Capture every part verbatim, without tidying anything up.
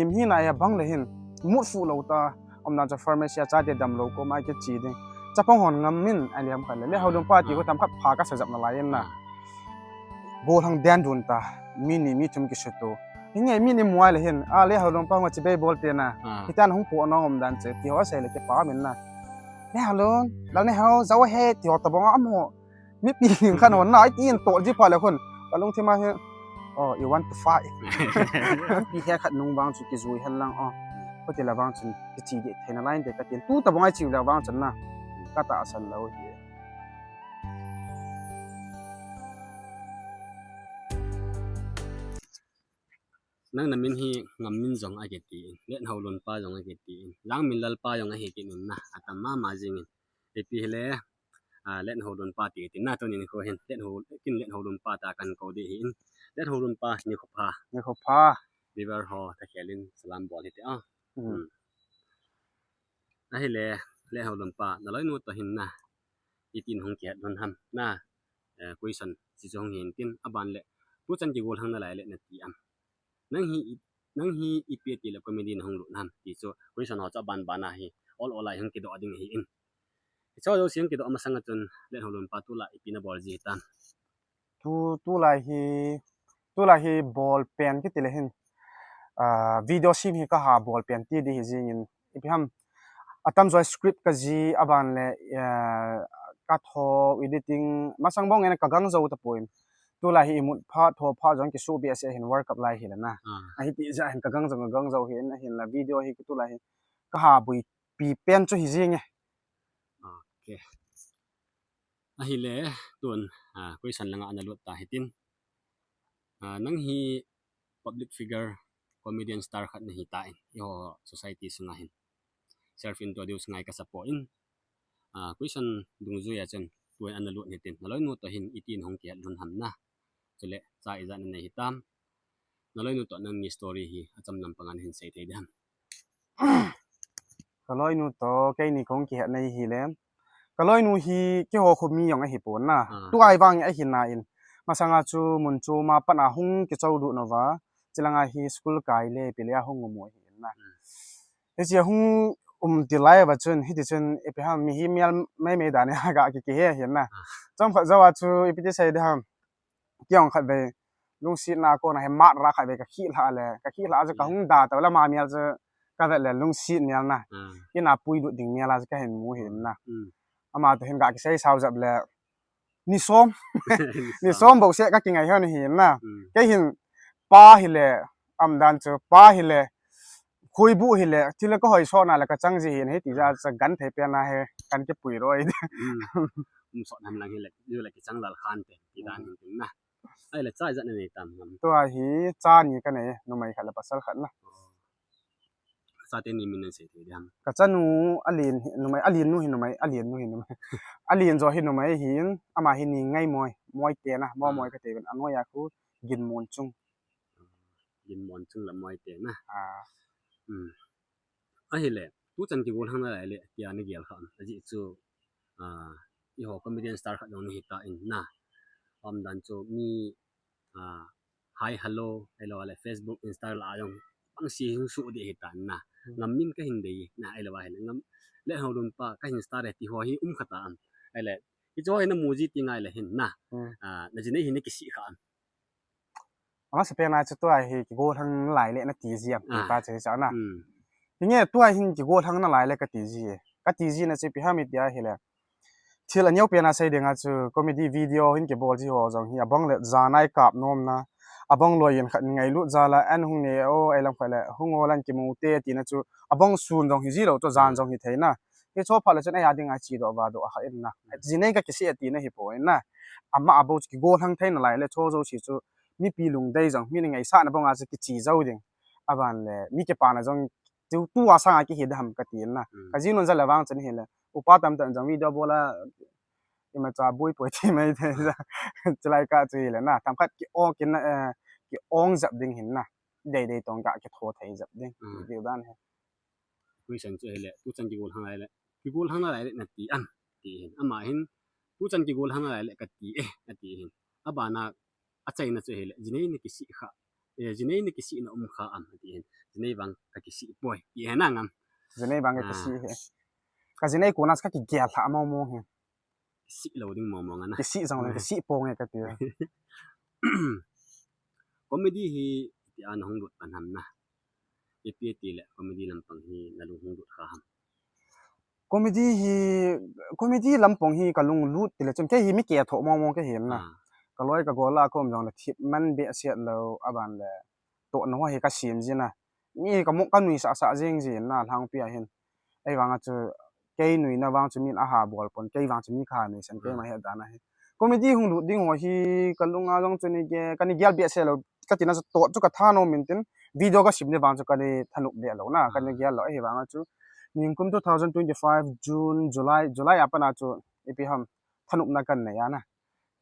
Him hi na ya bang le hin, mut su lo ta, um dan chu pharmacy a chate damlou koma kiche ding. Chapang hon ngam min, a liam khat le, le hau lum pa ti ko tam khat pha ka sa jap na lai in na. Gollhang den dun ta, mi ni mi thum kisuto. Hi nge mi ni muai le hin, a le hau lum pa ngo chi bei bol te na. Ah. Hitan hung po na um dan che, ti ho sei le kipa min na. Le hau lum, la ne hau, zau he, ti ho ta bang a mo. Mipi khat hon na, i tin to ji pha le khun. Ka lungthim a hin, oh, you want to fight. Mipi he khat nung vang chu kijui hen lang, oh. Ko ti la vang chun, kiche ding thei na lai te ka tin. Tu ta bang ai chi la vang chun na. Ka tahsan lou hi. Nang na min hi Ngam Min jong a kiti in, Lethaolun pa jong a kiti in, Langminlal pa jong a hi kit in na, a tam mama jing in. Ipi hile, a, Lethaolun pa ti tin na, tunin ko hin, Lethao, kin Lethaolun pa ta kan ko di hi in. Lethaolun pa, ni kho pha. Ni kho pha. Viewers ho, ta khelin, salam bol hi te, ah. Hmm. Hmm. Ahile, Lethaolun pa, na loinu to hin na, itin hung kihet lhon ham, na, eh, question, si chu hung hin tin, aban le, tu chan kigollhang na lai le na ti am. Nang hi, i- nang hi ipi ti le comedy na hung lut ham, ti chu, question ho chu aban ban a hi, ol ol a hi hung kidoh ding hi in. Hi chu jo si hung kidoh masang a chun, Lethaolun pa tu la ipi na bol ji tam. Tu, tu lai hi, tu lai hi ball pen kiti le hin, ah, video sem hi ka ha ball pen ti di hi jing in, ipi ham, atam joi script ka ji aban le, eh, ka tho editing, masang bong en ka gang jo ta poi. Tu lai hi imut pha, tho pha jong kisu bi ase hin World Cup lai hi le na. Ah. Ahi ti ja hin ka gang jo, ka gang jo hi in, ahin la video hi tu lai hi ka ha bui pi pen chu hi jing e. Okay. Ahile, tun, ah, question langa ana lut ta hitin. Ah, nang hi public figure, comedian star khat na hi ta in, i ho society sunga hin. Self introduce ngai ka support in. Ah, question dungjui a chun, tun ana lut hitin. Na loinu to hin itin hung kihet lhon ham na. Chule, cha ijat na nei hitam. Na loinu to nang ni story hi, acham lam pangan hin sei thei dam. Ka loinu to, keini kong kihet nei hi le. Ka loinu hi, keiho khomi jong ahi pon na. Ah. Tu ai vang ahi na in. Masanga chu mun chu ma pan a hung kichou du no va. Chilanga hi school kai le, pi le a hung um u ahi na. Hmm. Hiche hung um ti lai va chun, hiti chun, ipi ham mi hi mial mai mai dan a ga ki ki he hi na. Ah. Chom khat jo a chu, ipi ti sei de ham. Kiong khat ve, lungsetna kona he mat ra khat ve ka khih lha le, ka khih lha chu ka hung da to la ma mial chu ka vet le lungset mial na. Ah. Kina pui lut ding mial a chu ka hin mu hin na. Hmm. Ama to hin ga kisei sao jap le, ni som. Ni som. Ni som bou se ka kingai hon hin na. Hmm. Kei hin pa hi le, am dan chu pa hi le, Khuibu hi le, thil ka hoi so na le ka chang ji hin, hiti ja cha gan thei pe na he, kan kipui roi. Hmm. Um so nam lang hi le, ju le kichang lal khan te, ti dan hin tin na. Ai le cha ijat na nei tam ngam. Tua hi cha ni ka nei, numei khat le pasal khat na. Oh. Cha te ni min na sei thei dam. Ka chanu, alen hi, numei, alen nu hi numei, alen nu hi numei. Alen jo hi numei hin, ama hi ni ngai moi, moi te na, mo moi ka te ben, anoi a khu, Ginmonchung. Ginmonchung le moi te na. Ah. Hmm. Ahile, tu chan kigollhang na lai le, tia na gel kha am. Ajeh chu, ah, i ho comedian star khat jong na hi ta in na. Am dan chu mi, ah, hi, hello, ahilou le Facebook, Insta la jong pang si hung su di hi ta na. Hmm. Ngam min ka hin dei na, ahilou ahile ngam le ho lum pa ka hin star e ti ho hi um kha ta am. Ahile, i chu ho hi na mu ji ti ngai le hin na. Hmm. Ah, na ji nei hi na kisih kha am. Amasa pen a chu tua hi kigollhang na lai le na ti ji am, ti pa chu hi cha na. Hmm. Hinge tua hin kigollhang na lai le ka ti ji e. Ka ti ji na chu ipi ham itia hile. Thil aneo pen a sei ding a chu comedy video hin kibol ji ho jong hi abang le jan a i kap nom na. Abang loi in khat ngailut jal a an hung ne o, ai lam khat le hung o lan kimu te ti na chu abang sun jong hi ji lo chu jan jong hi thei na. Hi chu phat le chun eia ding a chi doh va doh a kha in na. Ji nei ka kisih a ti na hi poi na. Ama a bou chu kigollhang thei na lai le chu jo si chu mipi lungdei jong, mi ni ngaisah na bang a chu kichi jo ding. Aban le, mi kipa na jong, tu, tu a sang a kihi dam ka ti na. Hmm. Ka ji nun ja le vang chun hi le. Upa tam tam jong video bol a, imacha bui poi ti mai the ja. Chulai ka chu hi le na. Tam khat ki ong kin na, eh, ki ong jap ding hin na. Dei dei tong ka kitho thei jap ding. Hmm. Ti dan hi. Question chu hi le, tu chan kigollhang lai le. Kigollhang na lai le na ti am. Ti hin. Ama hin, tu chan kigollhang na lai le ka ti e, a ti hin. Abana, a chaina chu hi le, ji nei na kisih kha. eh, jinei na kisih na um kha am, ti hin. Jinei vang ka kisih poi, ti hin na ngam. Jinei vang ka kisih he. Ka jinei kona ka kigel lha mong mong he. Kisih lou ding mong mong ana. Kisih jang le, kisih pong he ka ti. Comedy hi, ti ana hung lut pan ham na. Ipi ti le, comedy lampang hi, na lung hung lut kha ham. Comedy hi, comedy lampang hi ka lung lut ti le chun, kei hi mi ketho mong mong ka hi na. Ka loi ka gol a ka um jong le thip man behseh lou a ban le. Tohna ho hi ka sem jin a. Mi ka mu ka nuisah sah jing jin na lhangpi a hin. Ei vang a chu kei nuina vang chu min aha bol pon, kei vang chu mi ka nuisah, kei ma he dan a hi. Comedy hung lut ding ho hi ka lung a jong chu ni ge, ka ni gel behseh lou. Ka tina chu toh chu ka thanom in tin, video ka sim ni vang chu ka ni thanop be lou na, ka ni gel lou, ahi vang a chu. Ningkum two thousand twenty-five, June, July, July a pat a chu, ipi ham, thanopna ka nei a na.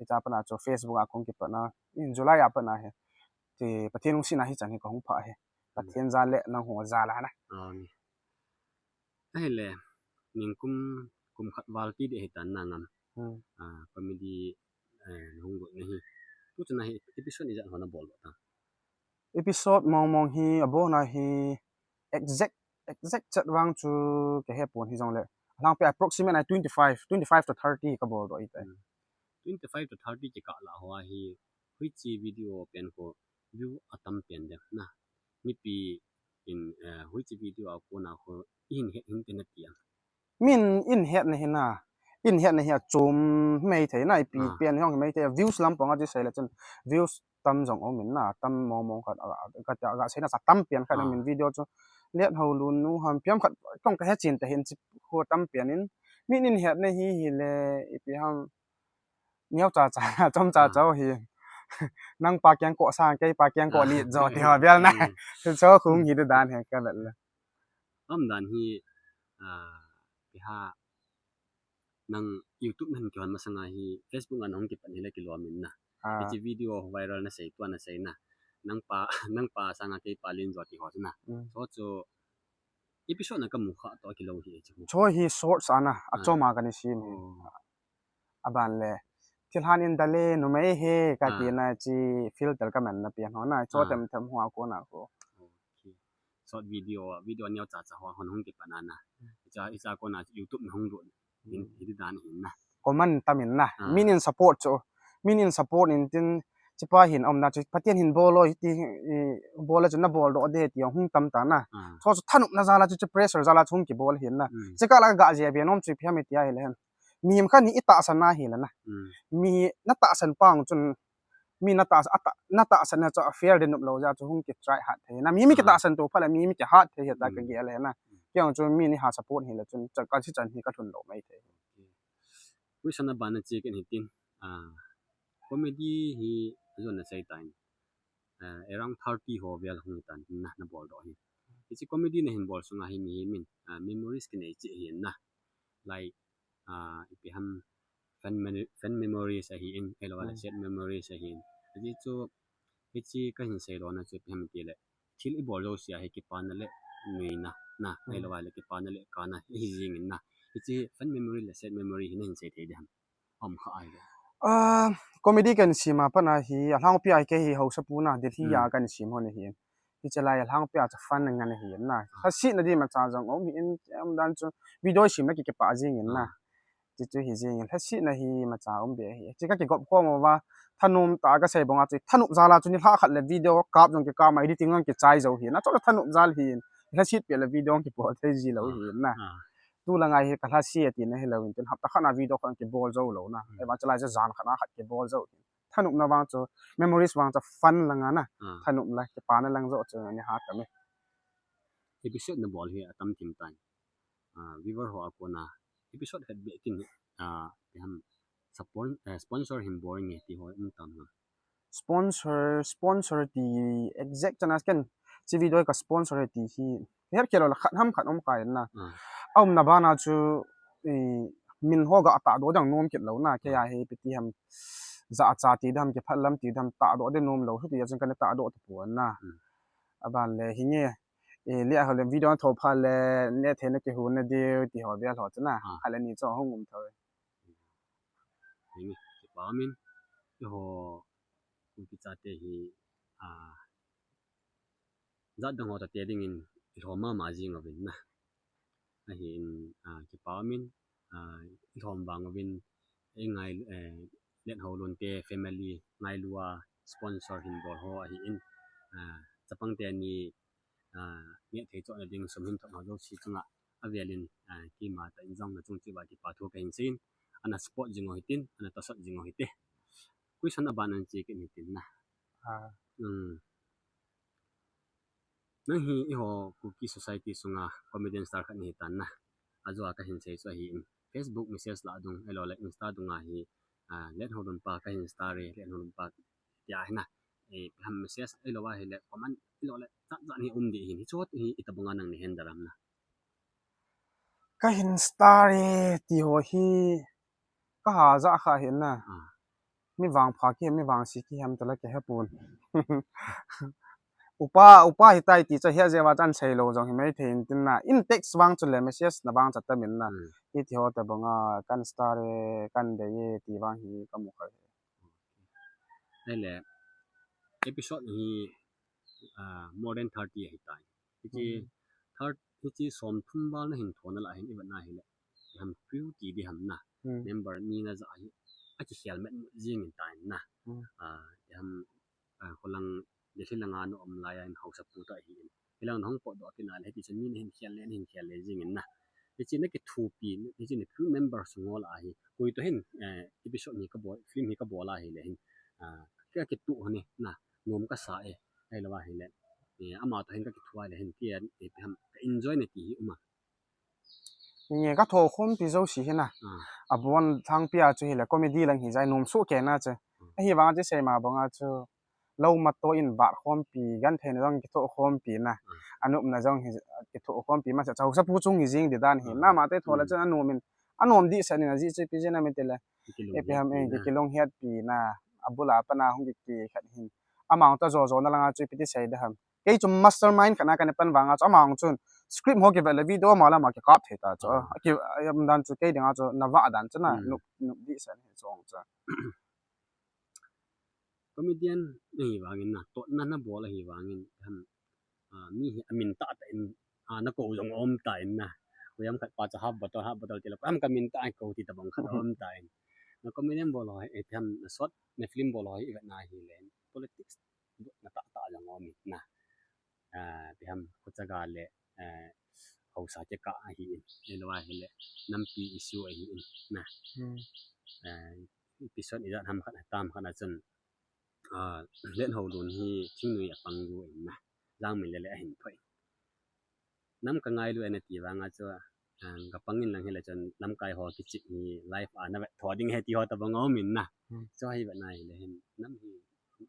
Hiche a pat a chu, Facebook a kong kipat na, in July a pat a hi. Ti Pathen lungset na hi chan hi ka hung pha hi. Pathen jal le nang ho jal a na. Ahile, ningkum kum khat val ti ding ahi tan na ngam. Ah, comedy, eh, na hung lut na hi. Tu chun a hi episode ijat ho na bol ta. Episode mong mong hi, abon a hi exact, exact chet vang chu ka he pon hi jong le. Lhangpi approximate a twenty-five, twenty-five to thirty ka bol doh hi tai. Twenty-five to thirty kikah lah ho a hi, hoiche video pen ho view atam pen ding na. Mipi in, eh, hoiche video a kona ho, i hin het hinte na ti am. Min in het na hi na. In het na hi a chom mai thei na, ipi pen hi hong mai thei. Views lampang a chu sei le chun. Views tam jong um in na, tam mong mong khat, a, a, ka, ka, ka sei na sa tam pen khat na min video chu. Let ho lun nu ham piam khat, kong ka he chin ta hin chi ho tam pen in. Min in het na hi hi le, ipi ham. Neo cha cha, chom cha cha hi. Nang pa kiang ko sang, kei pa kiang ko li jo ti ho bial na. Chu khung hi dan he ka bel le. Am dan hi, ah, pi ha, nang YouTube nan kihon masang a hi, Facebook a nang kipan hi le kilom in na. Hiche video viral na sei, tua na sei na. Nang pa, nang pa sang a kei pa lin jo ti ho chu na. Chu chu episode na ka mu kha to kilou hi chu. Chu hi shorts a na, achom a ka ni sim hi. Aban le. Thilhan in dale numei he ka ti na chi filter ka man na pian ho na. Chu tem tem ho a ko na ko. Short video, video neo cha cha ho hon hung kipan a na. Icha, icha ko na YouTube na hung lut. Hi dan hin na. Comment tam in na. Min in support chu. Min in support in tin, chi pa hin um na chu, Pathen hin bol o, hiti, i, bol a chu na bol doh de ti hung tam ta na. Chu chu thanop na jal a chu, chu pressure jal a chu hung kibol hin na. Chi ka la ga je be nom chu ipi ham ti a hi le hen. Mihem khat hi i tahsan na hi le na. Mi na tahsan pang chun, mi na tahsan, a ta, na tahsan na chu a fair de nop lou jeh a chu hung ki try hat thei na. Mi, mi ki tahsan to pha le, mi, mi ki hat thei hi ta ka gel le na. Kei jong chu mi ni ha support hi le chun, chu ka chi chan hi ka thun lou mai thei. Question a ban a che kin hitin, ah, comedy hi jon na sei tan, ah, around thirty ho vel hung tan na, na bol doh hi. Hiche comedy na hin bol sunga hi mihem in, ah, memories kinei cheh hi na. Like, ah, ipi ham fan mem-, fan memories ahi in, ahilou le sad memories ahi in. Ajeh chu, hiche ka hin sei lona chu ipi ham ti le. Thil i bol jouse a hi kipana le nuina, na, ahilou le kipana le kana, hi jing in na. Hiche fan memory le sad memory hi na hin sei thei ding ham. Om kha ai le. Ah, comedy kan sim a pat na hi, a lhangpi a kei hi hausa pu na, Delhi a kan sim ho na hi. Hiche lai a lhangpi a chu fun ngen hi na. Lhasetna di macha jong um hi in, em dan chu video sim na ki kipa jing in na. Ti chu hi jing in, lhasetna hi macha um be hi. Chi ka kigop khom uva, thanom ta ka sei bang a chu, thanop jal a chu ni lha khat le video kap jong kikap ma, editing jong kichai jou hi na. Chu thanom jal hi in, lhaset pe le video kibol thei ji lou hi na. Tu lang a hi ka lhase ti na hi lou in, tin hapta khat na video khat kibol jou lou na. Eva chu lai chu jan khat na khat kibol jou hi. Thanopna vang chu, memories vang chu fun lang a na. Thanop la, kipana lang jo chu ni ha ta me. Episode na bol hi atam thim tan. Ah, viewer ho a kona episode khat beh kin, ah, ipi ham support, eh, sponsor hin bol nge ti ho um tam na. Sponsor, sponsor ti exact chana ken chi video ka sponsor ti hi. Her kelo la khat ham khat um kai na. A um na bana chu, i, min ho ga ta do dang nom kit lou na. Kei a hi ipi ti ham ja cha ti dam ki phat lam ti dam ta do de nom lou. Hu ti a chun ka ne ta do ta pu na. Aban le hi nge. E, le a ho le video tho pha le ne the na ki hu na de ti ho bia ho chana. Ha le ni cho hung um tho. Hi nge. Ki pa min. Ki ho ku ki cha te hi. A, jat dang ho tate dingin ilhom mama jing uvin na. Ahin, ah, kipa umin, ah, ilhom vang uvin, ei ngai, eh, Let Hou Lun te family ngailua sponsor hin bol ho ahin, ah, chapang teni, ah, ngeh thei chohna ding sum hin thot ho jouse chunga avelin, ah, keima tah in jong nachung cheh uva kipa thu kahin seiyin, ana support jing u hitin, ana tosot jing u hite. Question aban in che kit hitin na. Ah. Hmm. Nang hi eiho Kuki society sunga comedian star khat nahi tan na. Ajeh a kahin sei chu ahin, Facebook message lah dung, ahilouleh Insta dunga hi, ah, Let Hou Lun pa kahin star e, Let Hou Lun pa tia hi na. Eh, ham message ahilou ahileh comment, ahilouleh jat jat hi um ding ahin, hichu hi itobanga nang nahin handle ham na. Kahin star e ti ho hi kaha ja kha hin na. Ah. Mi vangpha kihi, mi vangse kihi ham tala kahepon. Upa, upa hitai ti chu hijeh a chan seilou jong himai thei in tin na. In text vang chule message na vang chu atam in na. Hmm. Hiti ho tobanga kan star e, kan dei e ti vang hi kamu kha. Ahileh, episode hi, ah, more than thirty ahitai. Hiche Hmm. thirty, hiche somthum val nahin thona lah hin ivet na hileh, ham crew ti ding ham na. Hmm. Member mi na ja hi akikhel met met jing in tan na. Hmm. Ah, ham, ah, kholang Delhi langa na um laiya in haosapu toh ahin. Hilang nahung potdoh kit na le, hiti chun mi nahin khel le, nahin khel le jing in na. Hiche nakithopi, hiche na crew member sung ho lah ahi. Koi toh hin, eh, episode hi kabol, film hi kabol ahileh hin. Ah, ka, kitoh ho ni na, nom kasa e. Ahilou ahileh, eh, ama toh hin kakitho ahileh hin, kei, eh, ipi ham, ka enjoy na ti hi um a. Nge kathokhompi jouse hi na. Ah. Abon thangpi a chu hileh comedy lang hijeh a nom soh kei na chu. Hmm. Ahivang chu seima banga chu lou matoh in vat khompi, gentheina jong kithoh khompi na. Hmm. Anopna jong hi kithoh khompi masa chu haosapu chung hi jing ding dan hi. Hmm. Nama te thola Hmm. chu anom in, anom dehset in ajeh chu ipi jeh ham itile. Kilung Ipi ham hetpi eh, na. Kilung hetpi na. Abul a pat a hung kiti khat hin. Ama toh jo jo na langa chu ipi ti sei ding ham. Kei chu mastermind khat na kana pan vanga chu ama chun script ho kivet le video ama le ama kikap thei ta chu. Ah. Ki, um dan chu kei dinga chu navah dan chu na Hmm. nop, nop dehset hi chu ong chu. Comedian nahi vangin na, totna nabol ahi vangin, ham, ah, mi hi amin tah tah in, ah, nakou jong aum tan na. Koiham khat pa chu half bottle, half bottle tile, koiham kamin tah a kou ti tobang khat aum tan. Na comedian bol ho hi, eh, ham, na short, na film bol ho hi ivet na hileh politics na tah tah jong aum in na. Ah, ipi ham, khuchaga le, eh, haosa kikah ahin, ahilou ahileh, nampi issue ahin, na. Hmm. Eh, episode ijat ham khat, tam khat a chun, ah, Let Hou Lun hi thingnoi a pang gu in na. Jangmi le le ahin phoi. Nam kangailu e nati vanga chu, ah, kapang in lang hileh chun lamkai ho kichep hi live a navet tho ding ahi ti ho tobang aum in na. Hmm. Chu hi vet na hileh hin, nam hi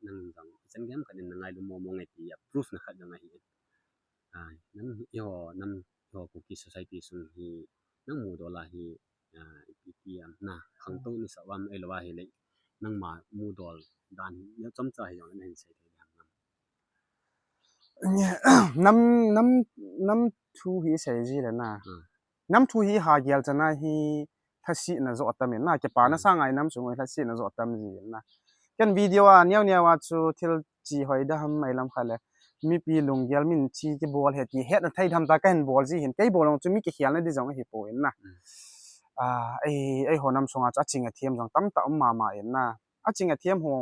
nang jong ichan gei ham khat in nangailu momo nge ti a proof na khat jong ahi. Ah, nam hi eiho, nam eiho Kuki society sung hi nang mudol a hi, ah, ipi ti ham na, khangtou Hmm. nasa uvam ahilou ahileh, nangma mudol dan hi, nachom cha hi jong nahin sei thei ding ham na. Nge, nam, nam, nam thu hi sei ji le na. Hmm. Nam thu hi ha gel chana hi lhasetna jo atam in na. Kipana Hmm. sanga inam sung lhasetna jo atam ji in na. Ken video a neo neo a chu thil chi hoi ding ham ilam kha le. Mipi lunggel min chi kibol ahi ti hetna thei ding ham tah kahin bol ji hin. Kei bol jong chu mi kikhelna ding jong ahipoi na. Hmm. Ah, ei, eiho nam sunga chu aching athem jong tamtah um mama in na. Aching athem ho,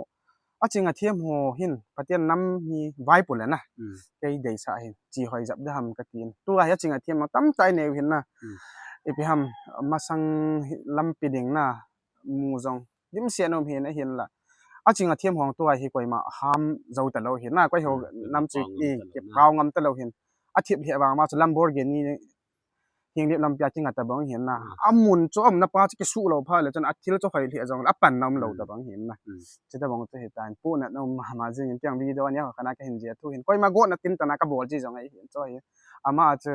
aching athem ho hin, Pathen nam hi vaipo le na. Hmm. Kei deisah hin, chi hoi jep ding ham katin. Tua hi aching athem ho tamtah inei u hin na. Hmm. Ipi ham, masang hi lampi ding na, mu jong dimset um hin ahinla. Aching athem ho tua hi koima ham jou talou hin na, koi ho Hmm, nam chu kipah ngam i, talou na. Kipah ngam talou hin. Athip lheh vang ma chu Lamborghini Henglep lampi a kinga tobang hin na. Hmm. Amun chu aumna pa chu kisuh lou phat le chun athil chu hoi lheh jong le apanna umlou Hmm. tobang hin na. Hmm. Chutobang chu hitan, puhnatna um mama jing in tiang video a neo khat a kahin jih a thu hin. Koima gotna tin tah a kabol ji jong ahi hin chu hi. Ama chu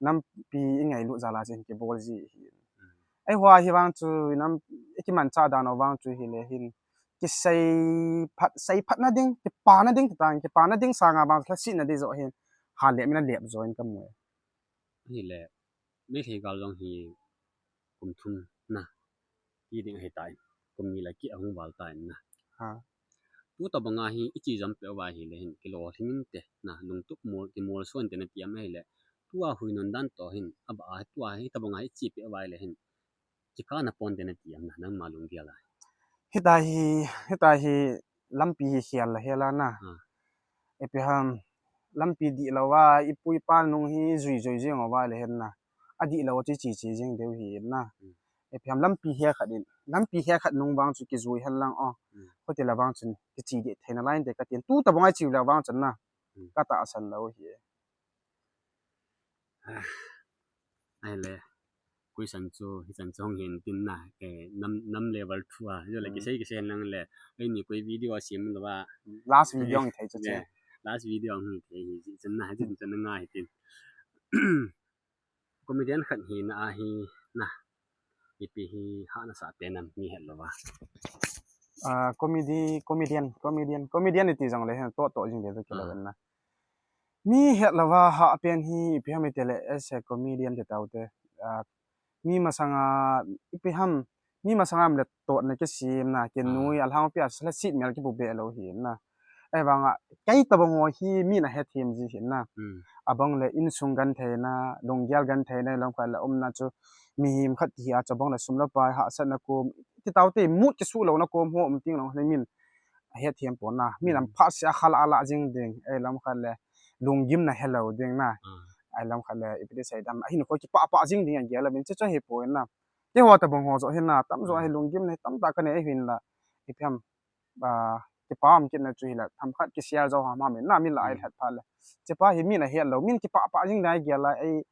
nampi ingailut jal a chu hin kibol ji ahi. Hmm. Eiho hi vang chu nam, ikimanchah dan u vang chu hile hin. Kisei phat, sei phatna ding, kipana ding tah, kipana ding sanga vang lhasetna ding jo hin. Ha le mina lep jo in kamu e. Ahile, Meitei gal jong hi kum thum na ti ding ahitai. Kum ni le keh ahung val tan na. Ha. Tutabang a hi iche jom peh uva ahile hin kilolhing inte na, lungtup mol, kimolso inte nati am ahile, tua hui non dan toh hin, aba a tua hi tabang a iche peh uva ahile hin kikah na ponte nati am na, nangma lunggel a? Hitia hi, hitia hi lampi hi khel la hel a na. Ah. Ipi ham, lampi dihlou a, ipu ipa nung hi jui jui jeng uva le hin na. Adihlou chu che che jeng diu hi na. Hmm. Ipi ham, lampi hekhat in, lampi hekhat nung vang chu kijui hen lang o. Hmm. Khutila vang chun kiche ding theina lai inte katin. Tutabang a iche le vang chun na. Hmm. Katahsan lou hi. Ah, ahile, question chu hichan chu hung hin tin na, eh, nam, nam level thu a, jo le, hmm, kisei, kisei lang le, eini koi video a sem lou va. Last video hung thei chu che. Eh, last video hung thei hi, hichan na, hichan chu na ngai tin. Comedian khat hina ahi na, ipi hi hahsa pen am mi het lou va? Ah, comedy, comedian, comedian, comedian iti jong le hin toh toh jing le to kilo, ah, na. Mi het lou va hah pen hi ipi ham itile, as a comedian ti tau te. Ah, mi masanga, ipi ham, mi masanga am le tohna kisem na, kinui, ah, alhangpi a sila sit mel kipu be lou hi na. Ahivanga, kei tabang ho hi min ahethem ji hi na. Hmm. Abang le insung gentheina, lunggel gentheina, lam khat le umna chu, mihem khat hi a chu abang le sum le pai, hahsatna kom, ti tau te, mood kisuh louna kom ho um ting lou le min ahethem pon na. Min am, hmm, phat sia khala ala jing ding, eh, lam khat le lunggimna helou ding na. Ah. Eh, lam khat le ipi ti sei dam, ahin kho kipah pah jing ding agel a min chu chu hi pon na. Keiho tabang ho jo hin na, tam jo, hmm, hi lunggimna hi tamtah kanei hin la. Ipi ham, ah, kipa um kit na chu hi la, themkhat kisial jo ham ham in na, min la, hmm, ai lhat pha le. Chepa hi min ahet lou, min kipah pah jing ding agel a, ei,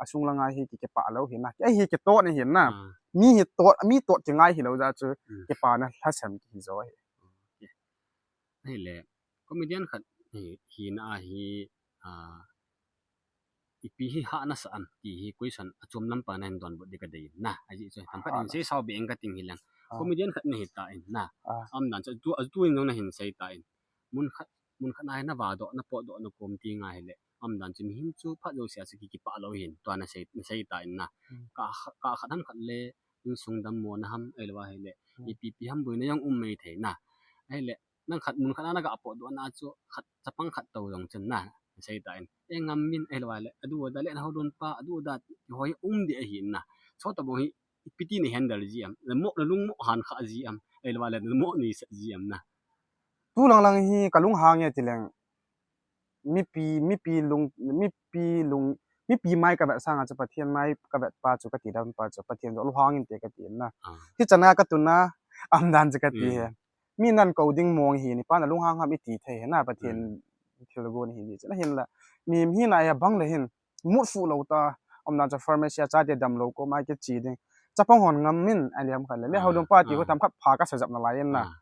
asung langa hi ki, kipah lou hi na. Ei hi kitoh ni hi na. Ah. Mi hi toh, mi toh kingai hilou jeh chu, hmm, kipana lhasam kihi jo hi. Okay. Ahile, comedian khat hi, hina ahi, ah, ipi hi hahsa am ti hi question achom lam pa na hin donbut ding kadei na. Ajeh chu themkhat, ah, in sei sao be eng kating hi lang. Ah. Comedian khat nahi tan na. Ah. Umdan chu tu, tu in jong nahin sei tan. Mun khat, mun khat na hi na vahdoh, na potdoh, na kom ti ngai hile. Umdan chu mihem chu phat jouse a chu ki, kipah lou hin. Tua nasei, nasei tan na. Hmm. Kah, kah khat ham khat le, insung dammo na ham, ahilou ahile. Hmm. Ipi pi ham boina jong um maithei na. Ahile, nang khat mun khat a naga potdoh na chu, khat chapang khat tou jong chun na, sei tan. E ngam min, ahilou ahile, adu ada le na ho don pa, adu ada, hoi um ding ahi na. Chutabang hi, ipi ti nei handle ji am, na mo, na lung mo han kha ji am, ahilou ahile, na mo nei sa ji am na. Tu lang lang hi kalung hang e ti leng. Mipi, mipi lung, mipi lung, mipi mai kavet sanga chu Pathen mai kavet pa chu kati dam pa chu Pathen jo lunghang inte kati na. Ah. Hichan a katun a, umdan chu kati, hmm, he. Mi nan kou ding mong hi ni pa na lunghang ham iti thei he na Pathen, hmm, thilgon hi ji chu na hin la. Mi, mi na ya bang le hin. Mut fu lou ta, umdan chu pharmacy a chate damlou koma kiche ding. Chapang hon ngam min, a liam khat le. Le, ah, ho dong pa ti ko, ah, themkhat pha kasa jep nalai in na. Ah.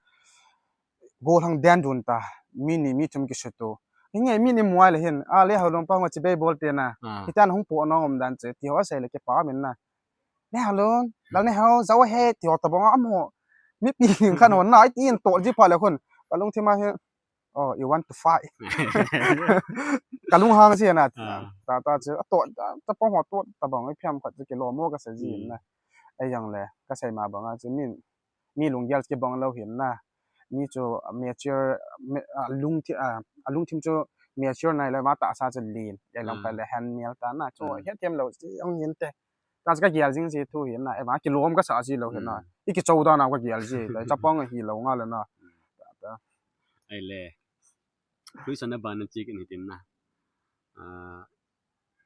Gollhang den dun ta, mi ni mi thum kisuto. Hinge mi ni muai le hin, a le ho dong pa ngo chi bei bol te na. Ah. Hitan hung po nong umdan che, ti ho sei le kipa min na. Le ho dong, lal ne ho, jao he, ti ho tabang a mo. Mipi khat hon na, ai ti in to ji pha le khun. Kalung thim a hin. Oh, you want to fight? Kalung hang si na. Ah. Ta, ta chu, to, ta, chapang ho to, tabang, i phiam khat chu kilom mo kasa ji, hmm, na. Ei jong le, kasei ma bang a chu min, mi lunggel kibang lou hin na. Mi chu mature, mi, a, lungthi, a, a lungthim chu mature nai le ma tahsa chu len. Ei lam, ah, khat le han mial ta na. Chu, hmm, hethem lou si jong hin te. Ta chu kagel jing ji thu hi na, ema kilom kasa ji lou hi na. Hmm. I kichou dan a kagel ji, ta chapang hilou nga le na. Hmm. Ta, ta. Ahile. Question aban a che kit in hitin na. Ah,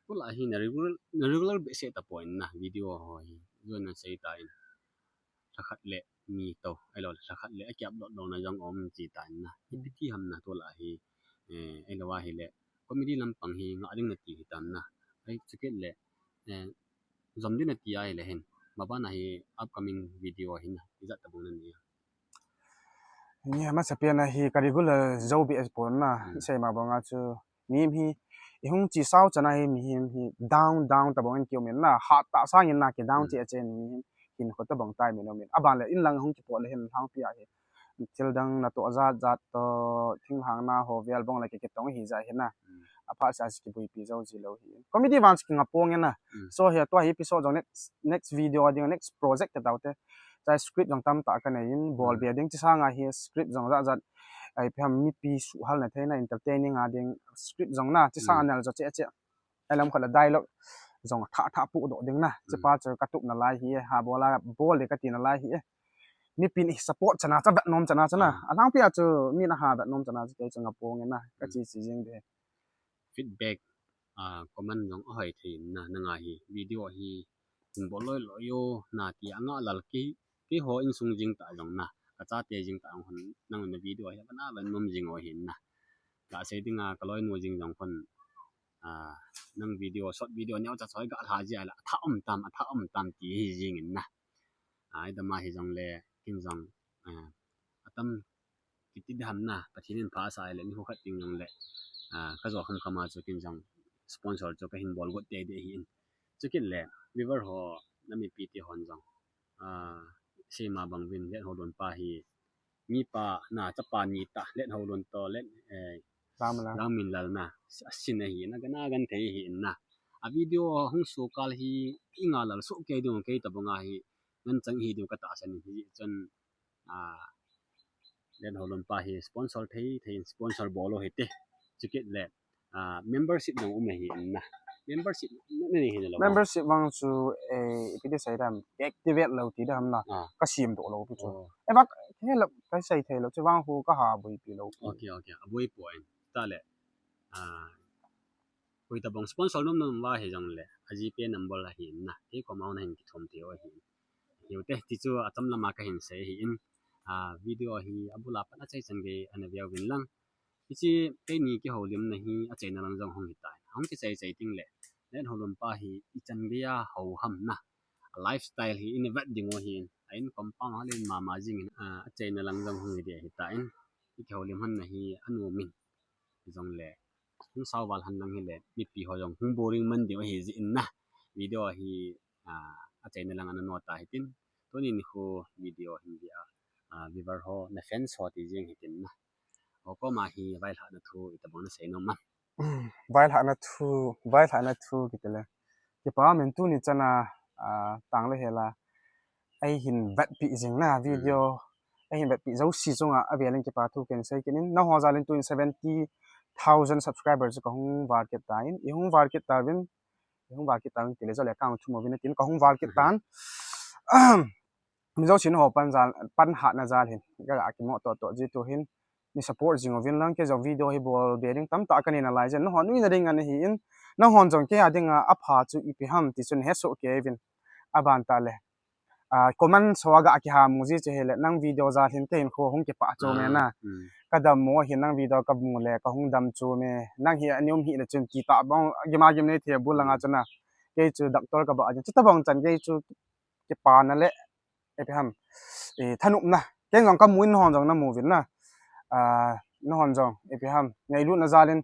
tulai hi na regular, na regular behseh tapon na video ho hi. Jona sei tan. Lhakhat le ni to, ahilou le lhakhat le akiap dot louna jong um chi tan na. Hmm. Ipi ti ham na tulai hi, eh, ahilou ahile, comedy lampang hi ngah ding nati hitam na. Ahi chukit le, eh, jom ding nati ahile hin. Maban a hi upcoming video hin na. Ijat tabang nanei a? Ni masa pen a hi ka regular jo behseh pon na. Hmm. Sei ma bang a chu. Mihem hi, i hung chi sao chan a hi mihem hi down, down tabang in kium in na, hat tah sang in na ki down, hmm, che che in mihem hinkho tabang tai min um in. Aban le in lang hung kipot le hin lhangpi a hi. Thil dang na toh jat jat toh, thinglhang na ho vel bang le ki, kitong hi ja hi na. Hmm. Aphat sa si kibuipi jo ji lou hi. Comedy vang si kinga pong in na. Hmm. So hi tua hi episode jong next, next video a ding, next project ka tau te. Chai script jong tamtah ka nei in, bol, hmm, be ding chi sang a hi script jong jat jat. ai phem mipi suhal na theina entertaining a ding script jong na, chi sa anel jo che che. Alam khat la dialogue jong tha tha pu do ding na. Chi pa chu ka tup na lai hi, ha bola bol de ka ti na lai hi. Mipi ni support chana cha vet nom chana chana. Alang pia chu mi na ha vet nom chana chu kei chu nga pong na. Ka chi chi jing de. Feedback, comment jong ahoi thei na, nanga hi video hi hin bol loi loi yo na ti anga lal ki, ki ho insung jing ta jong na, ka chate jing ta jong hon nang na video hi ka na ven nom jing o hin na. Ka sei dinga ka loi nu jing jong hon, nang video, short video neo cha choi ga lha ji ala, atha um tam, atha um tam ti hi jing in na. Ai dama hi jong le, kin jong, atam kiti de ham na, Pathen in pha sa le, ni hu khat ting jong le, ka jo kham kham a chu kin jong sponsor chu ka hin bol got te de hi in. Chu kit le, viewer ho, na mipi ti hon jong, sei ma bang vin, Lethaolun pa hi, mi pa na chapa ni ta, Lethaolun to, Let, eh, Langminlal na, a sin ahi na, gana gan thei hi in na. A video hung su kal hi, i nga lal su kei ding kei ta banga hi, ngan chang hi ding ka ta san hi chun, Lethaolun pa hi sponsor thei, thei sponsor bol o hi te. Chu kit le, membership nang um hi in na. Membership na ni hi lo. Membership vang chu, eh, ipi ti sei dam, activate lo ti dam na. Ka sim do lo pi chu. E vak, he lo, ka sei thei lo, chu vang hu ka ha bui pi lo. Okay, okay. A bui po en. Ta le. Hui ta bang sponsor nom nom va hi jong le. A GPay number la hi in na. Kei ko mau na hin ki thom ti o hi. Hiu te, ti chu a tam lama ka hin sei hi in. Video hi a bula pat a chai chan gei ana veu vin lang. Hichi keini kihoulimna hi achaina lang jong hung hitai. Hung kichai chai ting le. Lethaolun pa hi ichan geiya hou ham na. A lifestyle hi in vet ding o hi in. A in compound hal in mama jing in, achaina lang jong hung hi dia hitai. I kihoulim hanna hi anu min. Jong le. Hung sao val han lang hi le. Mipi ho jong hung boring man ding o hi ji in na. Video hi, achaina lang ana nota hitin. Tuni nikho video hin dia. Viewer ho, na fans ho ti jing hitin na. Ho koma hi vailhahna thu ita bang na sei nom ma. Vailhahna thu, vailhahna thu kiti le. Kipa min tuni chana, tang le hela. Ei hin vetpi jing na video. Ei hin vetpi jouse chunga avel in kipa thu ken sei kit in. Na ho jal in tuni seventy thousand subscribers ka hung val kit ta in. I hung val kit ta vin. I hung val kit ta vin ti le jo le account thu mo vin tin ka hung val kit tan. Mi jousen ho pan jal, pan hatna jal hin, ka ga kimo to to ji tu hin, ni support jing uvin lang, kei jong video hi bol be ding tamtah ka nei nalai jin, nahon nuina ding ana hi in, nahon jong kei a dinga apha chu ipi ham ti chun hesoh kei vin, aban ta le. Comment so a ga kiha mu ji chu hile, nang video jal hin kei hin kho hung kipah chom e na. Ka dam mo hin nang video ka mu le, ka hung dam chom e, nang hi ani um hi le chun ti ta bang, gima gim nei the bul langa chun na. Kei chu doctor ka ba a jin, chu ta bang chan kei chu kipana le, ipi ham, thanopna. Ken jong ka mu in nahon jong na mu vin na. Nahon jong, ipi ham, ngailutna jal in,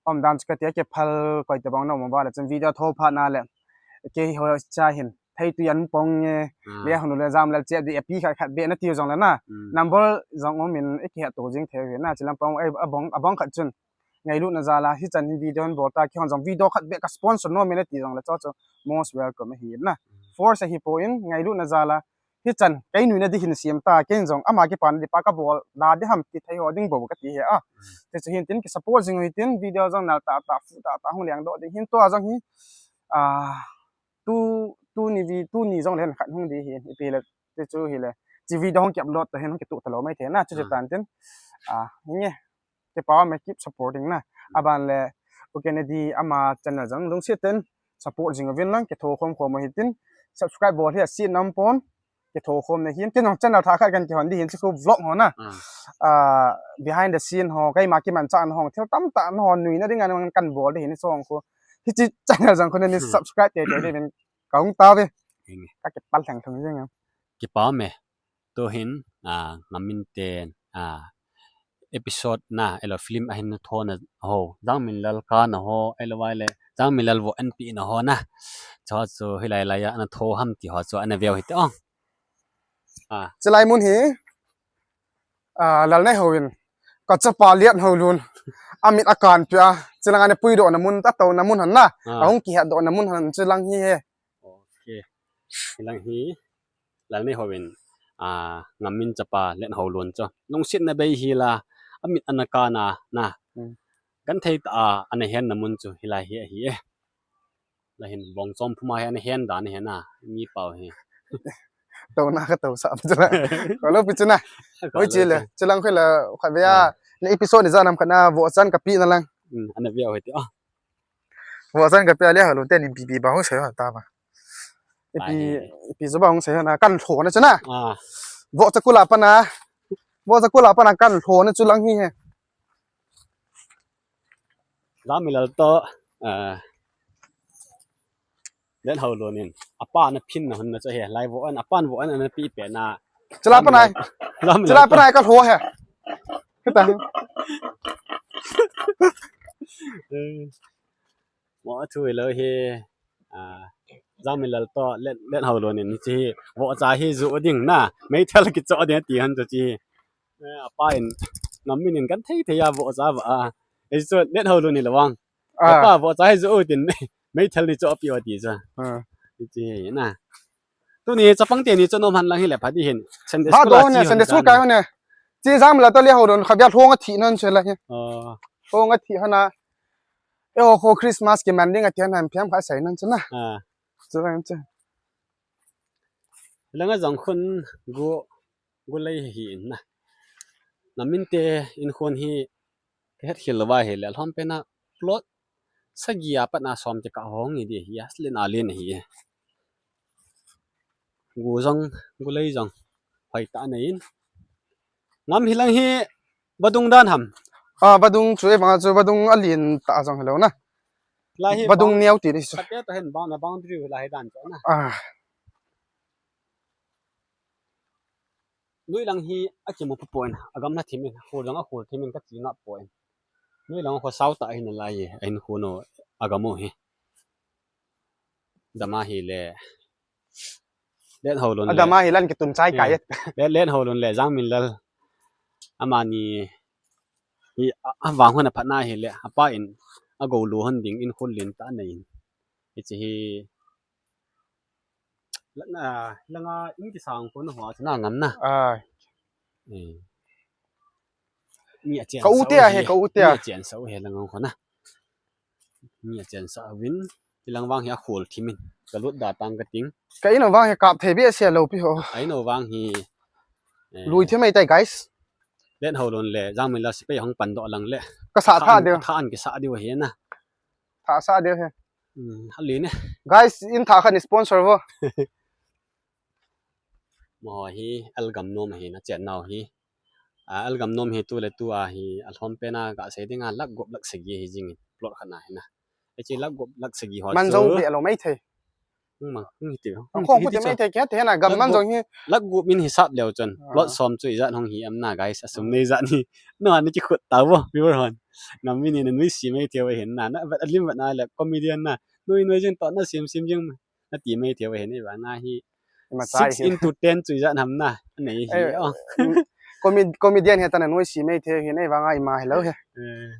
um dan chu ka ti a kiphal koi ta bang na um va le chun video tho phat na le. Kei ho cha hin, thei tu yan pong nge, le hon le jam le che di api khat khat be na ti jong le na. Number jong um in, i kihet to jing thei vin na, chilam pong, abang, abang khat chun. Ngailutna jal a, hichan hin video hin bol ta, kihon jong video khat be ka sponsor nom e na ti jong le chu chu most welcome ahi na. Force ahi poi, ngailutna jal a, hichan kei nuina di hin siam ta, ken jong ama kipana di pa ka bol, la di ham ti thei ho ding bou ka ti hi a. Ti chu hin tin ki support jing u hi tin, video jong nal ta ta, fu ta ta, hung leng doh ding hin tua jong hi, a, tu, tuni vi, tuni jong le hin khat hung di hin, ipi le, ti chu hi le, chi video hung ki upload ta hin hung ki tu ta lo mai the na, chu chu tan tin. A, nge. Kipa me keep supporting na. Aban le, okay ne di ama channel jong lungset in support jing uvin lang, kitho khom khom u hi tin, subscribe bol hi a si nam pon, kitho khom na hin, ken jong channel tha khat kan kihon di hin, chu khu vlog ho na. Behind the scene ho, keima kimanchah na ho, thil tamtah na ho, nuina ding an kan bol di hin, song khu. Hichi channel jong khu ni subscribe te te di vin, ka hung ta ve. Ka kipal thang thang jing. Kipa me. Tu hin, a, ngamin ten, a, episode na, elo film ahin na tho na ho, Jangminlal ka na ho, elo vai le, Jangminlal vo an pi na ho na. Chu chu hilai lai a na tho ham ti ho chu ana veu hi te ong. A. Chilai mun hi, a, Lalneihou in, ka chapa Lethaolun, amit a kan pi a, chilang ana pui do na mun, ta to na mun han na, a hung kihet do na mun han, chilang hi he. Okay. Hilang hi, Lalneihou in, a, ngamin chapa Lethaolun chu. Lungsetna bei hi la, amit ana kana, na. Hmm. Kan thei ta a, ana hen na mun chu hilai hi ahi e. Lahin bong chom phuma hi ana hen dan hi na, mi pau hi. To na ka to sa pa chula. Ko lo pi chuna. Ko lo pi chuna. Oi chile, chilang khoi la khat ve a. Ah. Na episode ni janam khat na vo chan ka pi na lang. Hmm, ana ve a hoi ti a. Vo chan ka pi a le ha lo te ni pi pi ba hong sai ha ta ba. Ipi, ipi zo ba hong sai ha na kan tho na chuna. Ah. Vo cha kula pa na. Vo cha kula pa na kan tho na chulang hi he. Jangminlal to, eh, Lethaolun in, apa na phin na hun na chu he, lai vo an, apa na vo an na pi pe na. Chila pa nai. Jangminlal to. Chila pa nai ka tho he. Kita. Eh, mo a thu lo he. Ah, Jangminlal to Let, Lethaolun in chi vo cha hi ju ding na. Meithal kicho ding ti han chu chi. Eh, apa in Ngam Min in kan thei thei a vo cha va a. Ei chu Lethaolun ni lawang. Ah. Apa vo cha hi ju tin meithal ni cho pi o ti cha. Ah. Chi na. Tuni chapang teni chu nom han lang hi le pha di hin. Sunday school a chi Sunday school kai hon ne. Chi Jangminlal to Lethaolun kha bia thong a thi non che la hi. Oh. Thong a thi hana. E o kho Christmas ki man ding a ti han phiam kha sai non che na. Ah. Chu lang che. Langa jong khun gu, gu lei hi in na. Ngam Min te in khun hi ka het khel lo va hi le lhom pe na plot sagi a pat na som te ka hong hi di hi a, len a len hi. Gu jong, gu lei jong hoi ta nei in. Ngam hi lang hi vadung dan ham. Ah, vadung chu e vang chu vadung a lin ta jong hi lo na. Lai hi vadung neo ti di chu. Kate to hen bang na boundary lai dan chu na. Ah. Nui lang hi a kimu pu pon, a gam na thimin, khul jong a khul thimin ka chi nga pon. Nui lang kho sau ta hin lai, a hin khu no, a gam u hi. Dama hi le. Lethaolun le. Adama hi lan kitun chai kai. Eh, le, Lethaolun le Jangminlal. Amani hi a, a vang hon a phatna hi le. Apa in a go lu hon ding in khun lin ta nei in. Hichi hi. Langa, langa in kisang khun ho a chana ngam na. Ah. Eh. Ni a chen ka u te a he, ka u te a. Ni a chen sa u he langa khun na. Ni a chen sa vin, hilang vang hi a khul thimin. Ka lut da tang ka ting. Ka in vang hi kap thei be sia lo pi ho. A in vang hi, eh, lui thim mai tai, guys. Lethaolun le Jangminlal sipai hong pan do lang le. Ka sa tha deu. Tha an kisa deu hi na. Tha sa deu he. Hmm, hali ne. Guys, in tha khan sponsor vo. Mo hi L Gamnom hi na chen nau hi. Ah, L Gamnom hi tu le tu a hi a lhom pe na ka sei ding a lak gop lak sagi hi jing plot khat na hi na. Hichi lak gop lak sagi ho man jong chu be lo mai thei. Hung mang, hung hi ti. Hung hi ti mai thei ke te na gam man jong hi. Lak gop min hi sap leo chun. Ah. Plot som chu ijat hung hi am na guys, a sum nei jat ni. No, ani ki khut ta vo, viewer hon. Ngam Min ni na nui si mai thei hin na. Na vat alim vat na le comedian na. Nui nui jing to na sim sim jing. Na ti mai thei hin ei vang a hi. Six into ten chu ijat ham na. Nei hi. Eh, oh. Comed-, comedian he ta na nui si mai thei hin ei vang a ima hi lo he. Eh.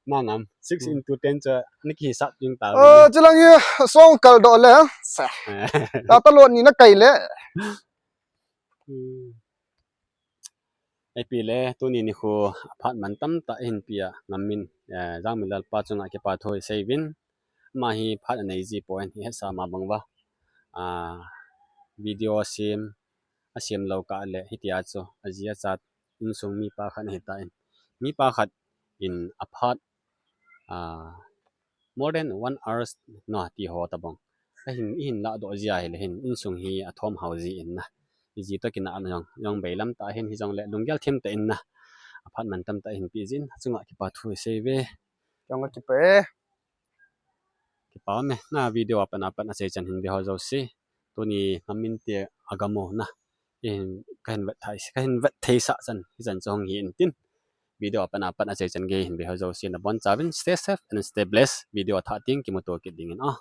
Ma ngam, six into ten chu ni ki sap ding ta. Oh, chulang hi song kal do le. Sa. Eh. Ta ta lo ni na kai le. Hmm. Ei pi le, tuni ni khu a phat man tam ta hin pi a Ngam Min, eh, Jangminlal pa chunga kipa thu i sei vin. Ma hi phat a nei ji poi, i het sa ma bang va. Ah, video a sim, a sim lo ka le, hiti a chu, a ji a chat, insung mi pa khat hi ta in. Mi pa khat in a phat, ah, more than one hours no ti ho ta bang. Ka hin, i hin la do ji a hi le hin, insung hi a thom hau ji in na. I ji to kina an jong, jong bei lam ta hin hi jong le lunggel thim ta in na. A phat man tam ta hin pi jin, chunga kipa thu i sei ve. Jong kipa e. Kipa me, na video a pan a pan a sei chan hin ve ho jo si. Tuni Ngam Min te a gam u na. I hin, ka hin vet thei, ka hin vet thei sa chan, hi chan chong hi in tin. Video a pan a pan a sei chan gei hin ve ho jo si na bon chavin. Stay safe and stay blessed. Video a tha ting kimu to kit ding in a.